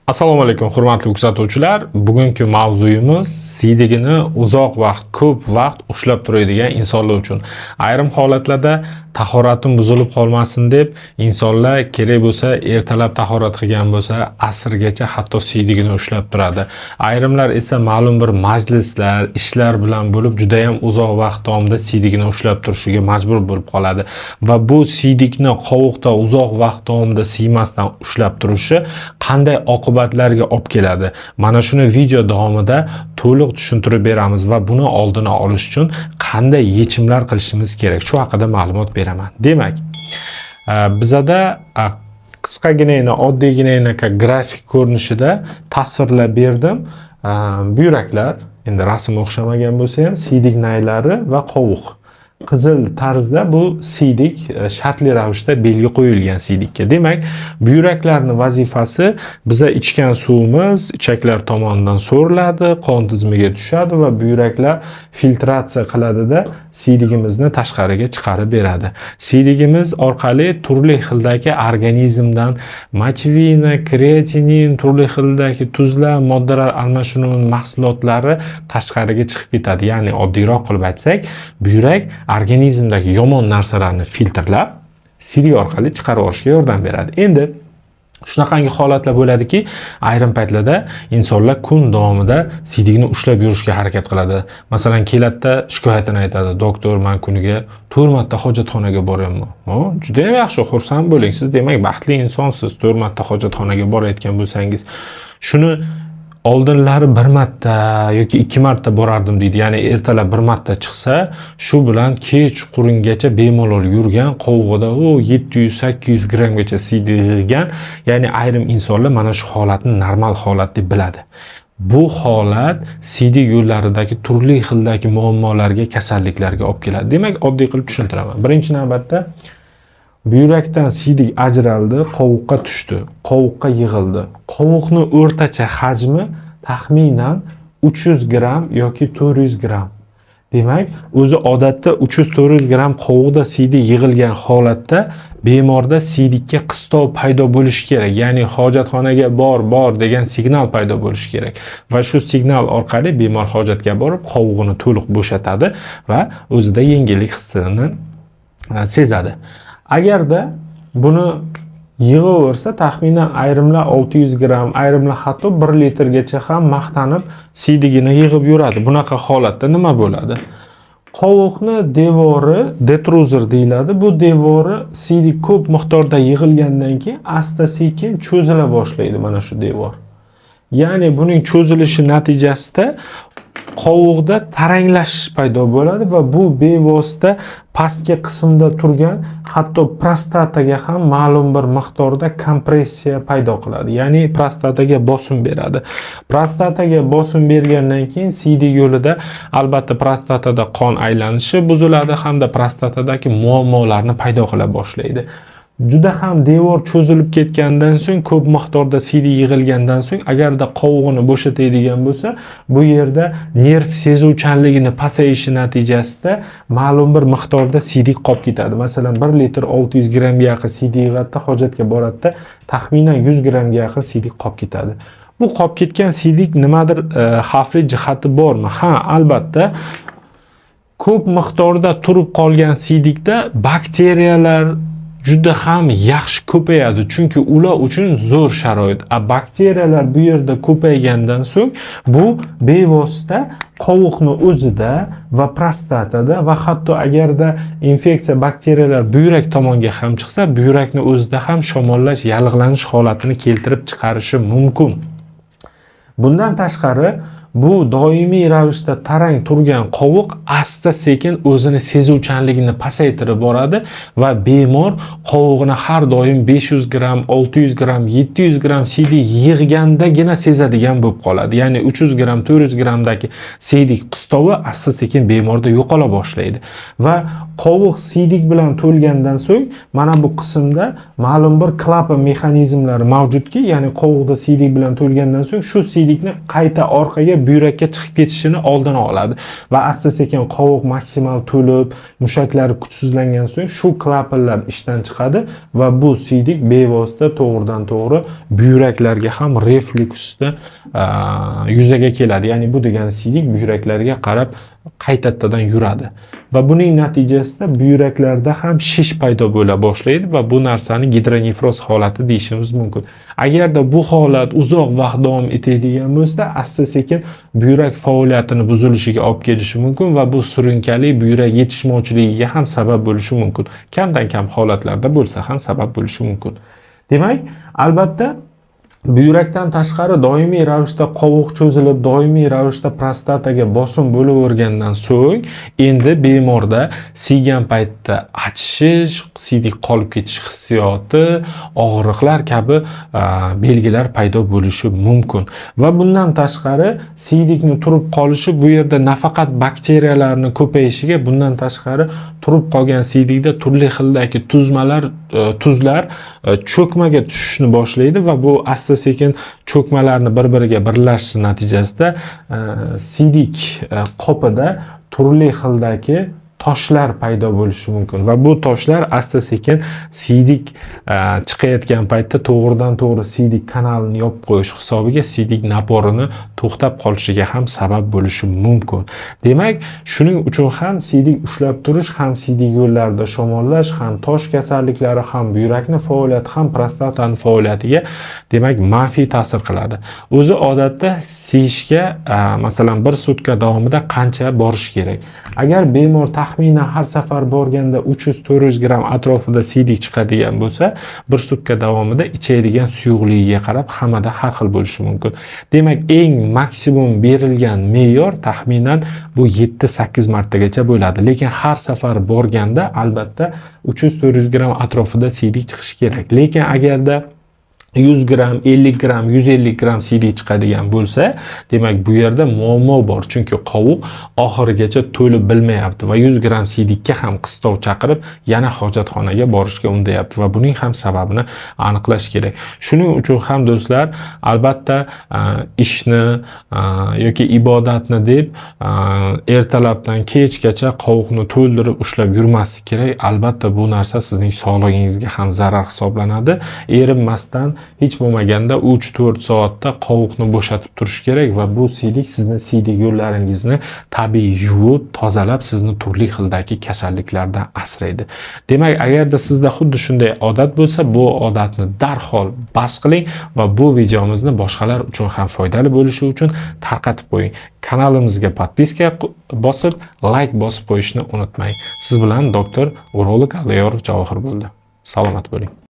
Assalomu alaykum, hurmatli kuzatuvchilar. Bugungi mavzuyimiz siydigini uzoq vaqt, ko'p vaqt ushlab turadigan insonlar uchun. Ayrim holatlarda tahoratim buzilib qolmasin deb insonlar kerak bo'lsa ertalab tahorat qilgan bo'lsa, asrgacha hatto siydigini ushlab turadi. Ayrimlar esa ma'lum bir majlislar, ishlar bilan bo'lib juda ham uzoq vaqt davomida siydigini ushlab turishiga majbur bo'lib qoladi va bu siydikni qovuqda uzoq vaqt davomida siymasdan ushlab turishi qanday oqibatlarga olib keladi? Mana shuni video davomida to'liq tushuntirib beramiz va buni oldini olish uchun qanday yechimlar qilishimiz kerak, shu haqida ma'lumot beraman. Demak, bizada qisqaginagina, oddiygina grafik ko'rinishida tasvirlab berdim. Buyraklar, endi rasm o'xshamagan bo'lsa ham, siydik naylari va qovuq. Qizil tarzda bu siydik, shartli ravishda belgi qo'yilgan siydikka. Demak, buyraklarning vazifasi: biza ichgan suvimiz ichaklar tomonidan so'riladi, qon tizimiga tushadi va buyraklar filtratsiya qiladida, siydigimizni tashqariga chiqarib beradi. Siydigimiz orqali turli xildagi organizmdan мочевина, kreatinin, turli xildagi tuzlar, moddalar almashinuvi mahsulotlari tashqariga chiqib ketadi. Ya'ni oddiyroq qilib aytsak, buyrak organizmdagi yomon narsalarni filtrlab, siydik orqali chiqarib yuborishga yordam beradi. Endi shunaqangi holatlar bo'ladiki, ayrim paytlarda insonlar kun davomida siydikni ushlab yurishga harakat qiladi. Masalan, keladida shikoyatini aytadi: "Doktor, man kuniga 4 marta hojatxonaga boryapman." O, juda ham yaxshi, xursand bo'ling. Siz, demak, baxtli insonsiz, 4 marta hojatxonaga borayotgan bo'lsangiz. Shuni oldinlari bir marta yoki ikki marta borardim, deydi. Ya'ni ertalab bir marta chiqsa, shu bilan kechqurungacha bemalol yurgan, qovug'ida u 700-800 grammgacha siydik yig'gan. Ya'ni ayrim insonlar mana shu holatni normal holat deb biladi. Bu holat siydik yo'llaridagi turli xildagi muammolarga, kasalliklarga olib keladi. Demak, oddiy qilib tushuntiraman. Birinchi navbatda buyrakdan siydik ajraldi, qovuqqa tushdi, qovuqqa yig'ildi. Qovuqni o'rtacha hajmi taxminan 300 gramm yoki 400 gramm. Demak, o'zi odatda 300-400 gramm qovuqda siydik yig'ilgan holatda bemorda siydikka qistov paydo bo'lishi kerak. Ya'ni hojatxonaga bor, bor degan signal paydo bo'lishi kerak. Va shu signal orqali bemor hojatga borib, qovug'ini to'liq bo'shatadi va o'zida yengillik hissini sezadi. Agarda buni yig'aversa, taxminan ayrimlar 600 gramm, ayrimlar hatto 1 litrgacha ham maqtanib siydigini yig'ib yuradi. Bunaqa holatda nima bo'ladi? Qovuqni devori detruzor deyiladi. Bu devori siydik ko'p miqdorda yig'ilgandan keyin asta sekin cho'zila boshlaydi mana shu devor. Ya'ni buning cho'zilishi natijasida qovuqda taranglashish paydo bo'ladi va bu bevosita pastki qismda turgan hatto prostataga ham ma'lum bir miqdorda kompressiya paydo qiladi. Ya'ni prostataga bosim beradi. Prostataga bosim bergandan keyin siydik yo'lida albatta prostatada qon aylanishi buziladi hamda prostatadagi muammolarni paydo qila boshlaydi. Juda ham devor cho'zilib ketgandan so'ng, ko'p miqdorda siydik yig'ilgandan so'ng, agarda qovug'ini bo'shatadigan bo'lsa, bu yerda nerv sezuvchanligini pasayishi natijasida ma'lum bir miqdorda siydik qolib ketadi. Masalan, 1 litr 600 grammga yaqin siydik yig'adida, hojatga boradida, taxminan 100 grammga yaqin siydik qolib ketadi. Bu qolib ketgan siydik nimadir xavfli jihati bormi? Ha, albatta, ko'p miqdorda turib qolgan siydikda bakteriyalar juda ham yaxshi ko'payadi, chunki ular uchun zo'r sharoit. A bakteriyalar bu yerda ko'paygandan so'ng bu bevosita qovuqni o'zida va prostatada va hatto agarda infeksiya, bakteriyalar buyrak tomonga ham chiqsa, buyrakni o'zida ham shamollash, yallig'lanish holatini keltirib chiqarishi mumkin. Bundan tashqari, bu doimiy ravishda tarang turgan qovuq asta sekin o'zini sezuvchanligini pasaytirib boradi va bemor qovug'ini har doim 500 gramm, 600 gramm, 700 gramm siydik yig'gandagina sezadigan bo'lib qoladi. Ya'ni 300 gramm, 400 grammdagi siydik qistovi asta sekin bemorda yo'qola boshlaydi va qovuq siydik bilan to'lgandan so'ng mana bu qismda ma'lum bir klapan mexanizmlari mavjudki, ya'ni qovuqda siydik bilan to'lgandan so'ng shu siydikni qayta orqaga buyrakka chiqib ketishini oldini oladi va asta-sekin qovoq maksimal to'lib, mushaklari kuchsizlangan so'ng shu klapanlar ishdan chiqadi va bu siydik bevosita to'g'ridan to'g'ri buyraklarga ham refluksda yuzaga keladi. Ya'ni bu degani siydik buyraklarga qarab qaytadan yuradi va buning natijasida buyraklarda ham shish paydo bo'la boshlaydi va bu narsani gidronefroz holati deyishimiz mumkin. Agarda bu holat uzoq vaqt davom etadigan bo'lsa, asta-sekin buyrak faoliyatini buzilishiga olib kelishi mumkin va bu surunkali buyrak yetishmovchiligiga ham sabab bo'lishi mumkin. Kamdan kam holatlarda bo'lsa ham sabab bo'lishi mumkin. Demak, albatta, buyrakdan tashqari doimiy ravishda qovoq cho'zilib, doimiy ravishda prostataga bosim bo'lavergandan so'ng endi bemorda siygan paytda achishish, siydik qolib ketish hissiyoti, og'riqlar kabi belgilar paydo bo'lishi mumkin. Va bundan tashqari siydikni turib qolishi bu yerda nafaqat bakteriyalarni ko'payishiga, bundan tashqari turib qolgan siydikda turli xildagi tuzmalar, tuzlar cho'kmaga tushishni boshlaydi va bu asta-sekin cho'kmalarni bir-biriga birlashishi natijasida siydik qopida turli xildagi toshlar paydo bo'lishi mumkin va bu toshlar asta-sekin siydik chiqayotgan paytda to'g'ridan to'g'ri siydik kanalini yopib qo'yish hisobiga siydik напор ini to'xtab qolishiga ham sabab bo'lishi mumkin. Demak, shuning uchun ham siydik ushlab turish ham siydik yo'llarida shamollash, ham tosh kasalliklari, ham buyrakni faoliyati, ham prostatani faoliyatiga, demak, manfiy ta'sir qiladi. O'zi odatda siyishga masalan, bir sutka davomida qancha borish kerak? Agar bemor taxminan har safar borganda 300-400 gramm atrofida siydik chiqadigan bo'lsa, bir sutka davomida ichadigan suyuqligiga qarab hammada har xil bo'lishi mumkin. Demak, eng maksimum berilgan me'yor taxminan bu 7-8 martagacha bo'ladi. Lekin har safar borganda albatta 300-400 gramm atrofida siydik chiqishi kerak. Lekin agarda 100 gramm, 50 gramm, 150 gramm siydik chiqadigan bo'lsa, demak, bu yerda muammo bor. Chunki qovoq oxirigacha to'lib bilmayapti va 100 gramm siydikka ham qistov chaqirib, yana hojatxonaga borishga undayapti va buning ham sababini aniqlash kerak. Shuning uchun ham, do'stlar, albatta ishni yoki ibodatni deb ertalabdan kechgacha qovoqni to'ldirib ushlab yurmaslik kerak. Albatta, bu narsa sizning sog'lig'ingizga ham zarar hisoblanadi. Erinmasdan hech bo'lmaganda 3-4 soatda qovoqni bo'shatib turish kerak va bu siydik sizni siydik yo'llaringizni tabiiy yuvib, tozalab, sizni turli xildagi kasalliklardan asraydi. Demak, agarda sizda xuddi shunday odat bo'lsa, bu odatni darhol bas qiling va bu videomizni boshqalar uchun ham foydali bo'lishi uchun tarqatib qo'ying. Kanalimizga подписка bosib, layk bosib qo'yishni unutmang. Siz bilan doktor urolog Allayorov Javohir bo'ldi. Salomat bo'ling.